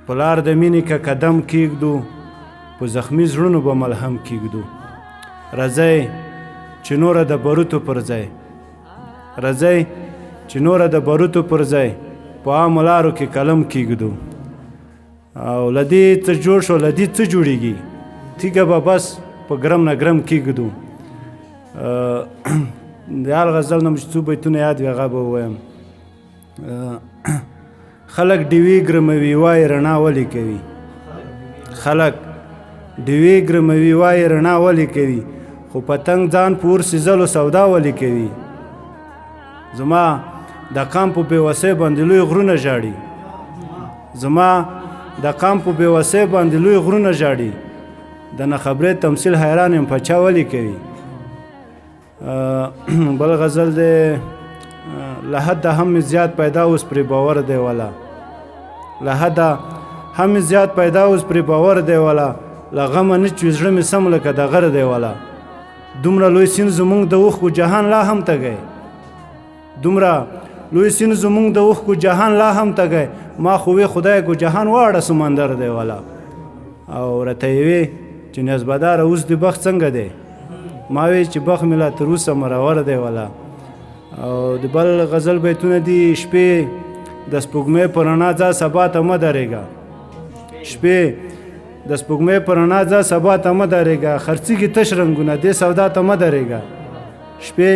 په لار د مینې که قدم کیږدو، په زخمی زړونو به ملهم کیږدو. راځئ چې نوره د بروتو پر ځای، راځئ چې نوره د بروتو پر ځای په عامو لارو کې قلم کیږدو. او له دې څه جوړ شو، له دې څه جوړیږي، تیږه به بس په ګرم نه ګرم کیږدو. د هر غزل نه مې چې څو بیتونه یاد وي هغه به ووایم. خلک ډیوې ګرموي وایي رڼا ولې کوي، خلک ډیوې ګرموي وایي رڼا ولې کوي، خو پتنګ ځان په اور سیزلو سودا ولې کوي. زما د قام په بېوسۍ باندې لوی غرونه ژاړي، زما د قام په بېوسۍ باندې لوی غرونه ژاړي، د ناخبرۍ تمثیل حیران یم په چا ولې کوي. بل غزل دی، له حده هم مې زیات پیدا اوس پرې باور دی ولا، له حده هم مې زیات پیدا اوس پرې باور دی ولا، له غمه نه چې زړه مې سم لکه د غره دی ولا. دومره لوی سیند زمونږ د اوښکو جهان لا هم تږی، دومره لوی سیند زمونږ د اوښکو جهان لا هم تږی، ما خو وی خدای کو جهان واړه سمندر دی ولا. او راته یې وی چې نیازبداره اوس دې بخت څنګه دی، ما وی چې بخت مې لا تر اوسه مرور دی ولا. او د بل غزل بیتونه دي، شپې د سپوږمۍ په رڼا ځه سبا ته مه درېږه، شپې د سپوږمۍ په رڼا ځه سبا ته مه درېږه، خرڅېږي تش رنګونه دې سودا ته مه درېږه. شپې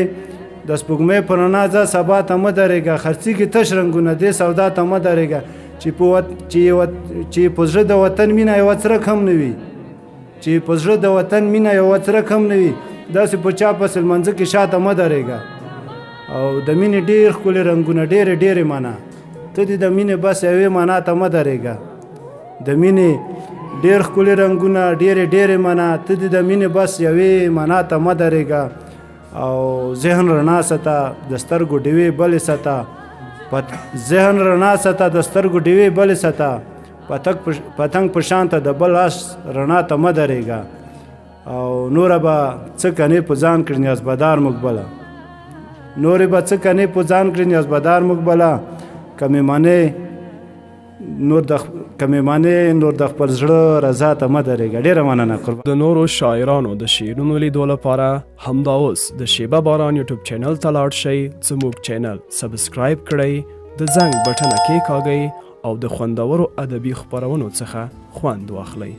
د سپوږمۍ په رڼا ځه سبا ته مه درېږه، خرڅېږي تش رنګونه دې سودا ته مه درېږه. چې په چې چې په زړه د وطن مینه یوه څرک هم نه وي، چې په زړه د وطن مینه یوه څرک هم نه وي، داسې په چا پسې لمانځه کې شاته مه درېږه. او د مینې ډېر ښکلي رنګونه، ډېرې ډېرې معنا، ته دې د مینې بس یوې معنا ته مه درېږه. د مینې ډېر ښکلي رنګونه، ډېرې ډېرې معنا، ته دې د مینې بس یوې معنا ته مه درېږه. او ذهن رڼا سته د سترګو ډیوې بلې سته، ذهن رڼا سته د سترګو ډیوې بلې سته، پتنګ په شان ته د بل اس رڼا ته مه درېږه. او نوره به څه کنې په ځان کړي نیازبدار موږ بله، نورې به څه کنې په ځان کړي نیازبدار موږ بله، که مې منې نور د که مې منې نور د خپل زړه رضا ته مه درېږه. ډېره مننه، قربان. د نورو شاعرانو د شعرونو لیدو لپاره همدا اوس د شیبه باران یوټیوب چینل ته لاړ شئ، زموږ چینل سبسکرایب کړئ، د زنګ بټنه کېکاږئ او د خوندورو ادبي خپرونو څخه خوند واخلئ.